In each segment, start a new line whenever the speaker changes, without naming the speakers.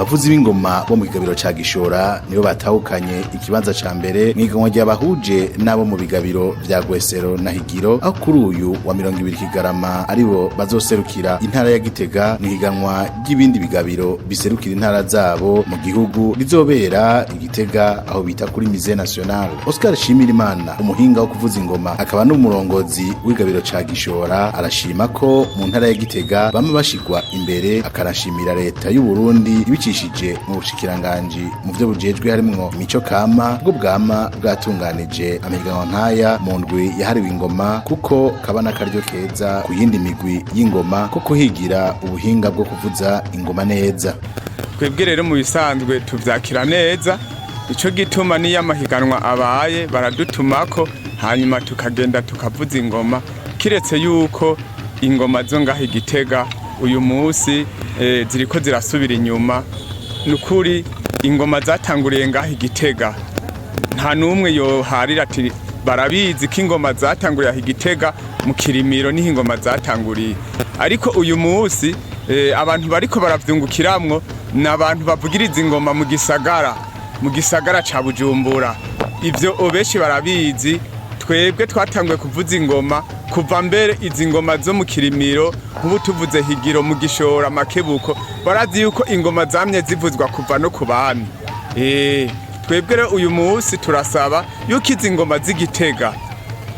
Abavuzi b'ingoma bo mu kigabiro ca Gishora nibo batahukanye ikibanza ca mbere mw'ihiganwa ryabahuje n'abo mu bigabiro vya Gwesero na Higiro, aho kuri uyu wa 20 Kigarama aribo bazoserukira intara ya Gitega mw'ihiganwa ry'ibindi bigabiro biserukira intara zabo mu gihugu, rizobera i Gitega aho bita kuri Musée National. Oscar Shimirimana, umuhinga wo kuvuza ingoma akaba n'umurongozi w'igabiro ca Gishora, arashima ko mu ntara ya Gitega bama bashigwa imbere, akanashimira leta y'u Burundi ibicishije mu bushikiranganji mu vyo bujejwe harimwo imico kama, bwo bwama bwatunganije amahiganwa nk'aya mu ndwi yahariwe ingoma, kuko kaba n'akaryo keza ku yindi migwi y'ingoma ko kuhigira ubuhinga bwo kuvuza ingoma neza.
Twebwe rero mu bisanzwe tuvyakira neza. Ico gituma niyo amahiganwa abaye baradutumako, hanyuma tukagenda tukavuza ingoma, kiretse yuko ingoma zo ngaho i Gitega uyu munsi ziriko zirasubira inyuma. Nukuri ingoma zatanguriye ngaho i Gitega nta n'umwe yoharira ati barabizi ko ingoma zatanguriye aho i Gitega mu Kirimiro niho ingoma zatanguriye. Ariko uyu munsi abantu bariko baravyungukiramwo ni abantu bavugiriza ingoma mu gisagara ca Bujumbura. Ivyo benshi barabizi. Twebwe twatanguye kuvuza ingoma kuva mbere izi ngoma zo mu Kirimiro, nk'ubu tuvuze Higiro, mu Gishora, Makebuko, barazi yuko ingoma zamye zivuzwa kuva no ku bami. Twebwe rero uyu munsi turasaba yuko izi ngoma z'i Gitega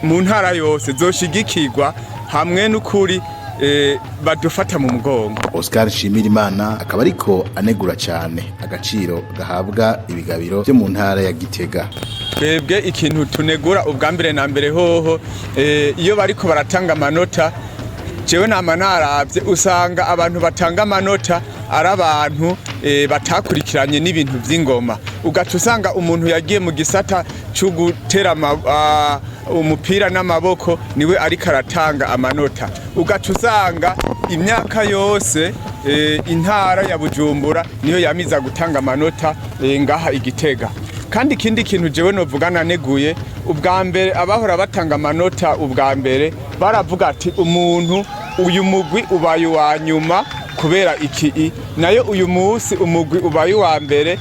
mu ntara yose zoshigikirwa hamwe n'ukuri badufata mu mugongo.
Oscar Shimirimana akaba ariko anegura cyane agaciro gahabwa ibigabiro byo mu ntara ya Gitega.
Twebwe ikintu tunegura ubwa mbere na mbere hoho, iyo bariko baratanga amanota, jewe nama naravye, usanga abantu batanga amanota ari abantu batakurikiranye n'ibintu vy'ingoma. Ugaca usanga umuntu yagiye mu gisata co gutera umupira n'amaboko niwe ariko aratanga amanota. Ugaca usanga imyaka yose intara ya Bujumbura niyo yamiza gutanga amanota ngaha i Gitega. Kandi ikindi kintu jewe novuga naneguye, ubwa mbere abahora batanga amanota, ubwa mbere baravuga ati umuntu uyu mugwi ubaye uwa nyuma kubera iki, nayo uyu munsi umugwi ubaye uwa mbere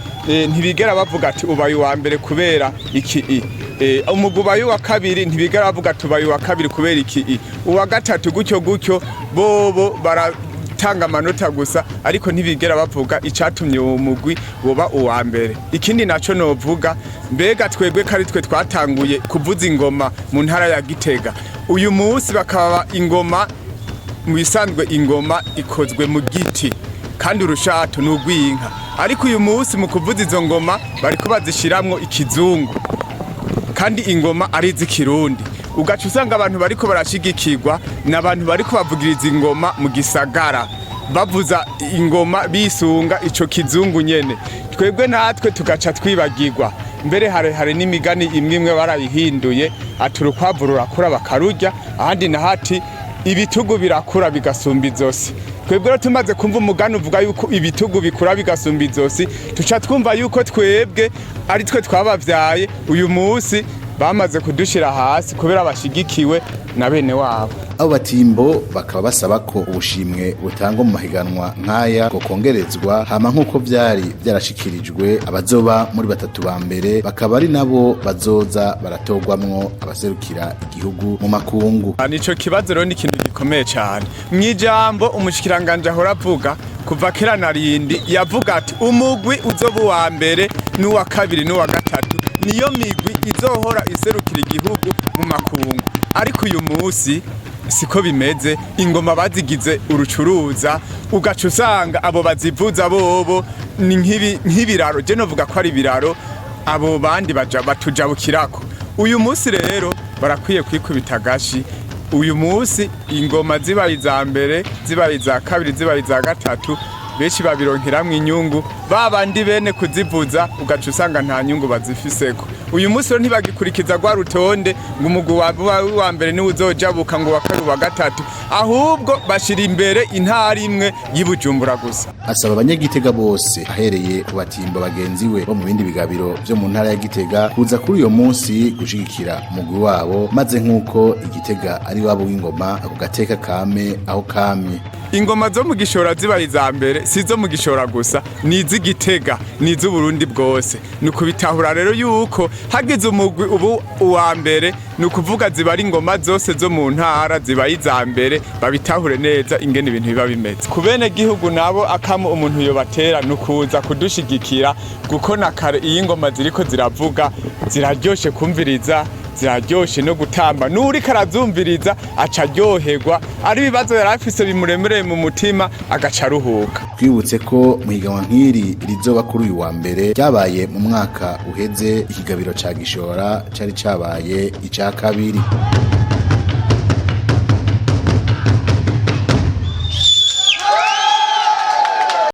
ntibigera bavuga ati ubaye uwa mbere kubera iki. Umugwi ubaye uwa kabiri ntibigera bavuga ati ubaye uwa kabiri kubera iki, uwa gatatu gutyo gutyo. Bobo baratanga amanota gusa, ariko ntibigera bavuga icatumye uwo mugwi woba uwa mbere. Ikindi naco novuga, mbega twebwe ko ari twe twatanguye kuvuza ingoma mu ntara ya Gitega, uyu munsi bakaba ingoma, mu bisanzwe ingoma ikozwe mu giti kandi urushato ni urw'inka, ariko uyu munsi mu kuvuza izo ngoma bariko bazishiramwo ikizungu kandi ingoma ari iz'ikirundi. Ugaca usanga abantu bariko barashigikirwa ni abantu bariko bavugiriza ingoma mu gisagara, bavuza ingoma bisunga ico kizungu nyene, twebwe natwe tugaca twibagirwa. Mbere hari n'imigani imwe imwe barayihinduye, ati urukwavu rurakura bakarurya, ahandi naho ati ibitugu birakura bigasumba izosi. Twebwe rero tumaze kumva umugani uvuga yuko ibitugu bikura bigasumba izosi, tuca twumva yuko twebwe ari twe twabavyaye, uyu munsi bamaze kudushira hasi kubera bashigikiwe na bene wabo.
Abo batimbo bakaba basaba ko ubushimwe butangwa mu mahiganwa nk'aya ko kongerezwa, hama nk'uko vyari vyarashikirijwe, abazoba muri batatu ba mbere bakaba ari nabo bazoza baratorwamwo abaserukira igihugu mu makungu.
Nico kibazo rero ni ikintu gikomeye cyane. Mw'ijambo umushikiranganje ahora avuga kuva kera na rindi, yavuga ati umugwi uzoba uwa mbere n'uwa kabiri n'uwa gatatu niyo migwi izohora iserukira igihugu mu makungu. Ariko uyu munsi siko bimeze. Ingoma bazigize urucuruza, ugaca usanga abo bazivuza bobo ni nk'ibiraro, je novuga ko ari ibiraro abo bandi baja batujabukirako. Uyu munsi rero barakwiye kwikubita agashi. Uyu munsi ingoma zibaye iza mbere, zibaye iza kabiri, zibaye iza gatatu, benshi babironkeramwo inyungu, ba bandi bene kuzivuza ugaca usanga nta nyungu bazifiseko. Uyu munsi rero ntibagikurikiza rwa rutonde ngo umugwi wa mbere niwe uzojabuka, ngo wa kabiri, wa gatatu, ahubwo bashira imbere intara imwe y'Ibujumbura gusa.
Asaba abanyagitega bose, ahereye ku batimbo bagenzi we bo mu bindi bigabiro vyo mu ntara ya Gitega, kuza kuri uyo munsi gushigikira umugwi wabo, maze nk'uko Igitega ari wabo w'ingoma, ako gateka kame aho kamye.
Ingoma zo mu Gishora zibaye iza mbere, si izo mu Gishora gusa, ni iz'Igitega, ni iz'Uburundi bwose. Ni ukubitahura rero yuko hagize umugwi ubu uwa mbere, ni ukuvuga ziba ari ingoma zose zo mu ntara zibaye iza mbere. Babitahure neza ingene ibintu biba bimeze. Ku bene gihugu nabo, akamo umuntu yobatera ni ukuza kudushigikira, kuko na kare iyo ingoma ziriko ziravuga ziraryoshe kumviriza, ziraryoshe no gutamba. N'uriko arazumviriza aca aryoherwa, ari ibibazo yari afise bimuremereye mu mutima agaca aruhuka.
Twibutse ko mu higanwa nk'iri rizoba kuri uyu wa mbere ryabaye mu mwaka uheze, ikigabiro ca Gishora cari cabaye ica kabiri.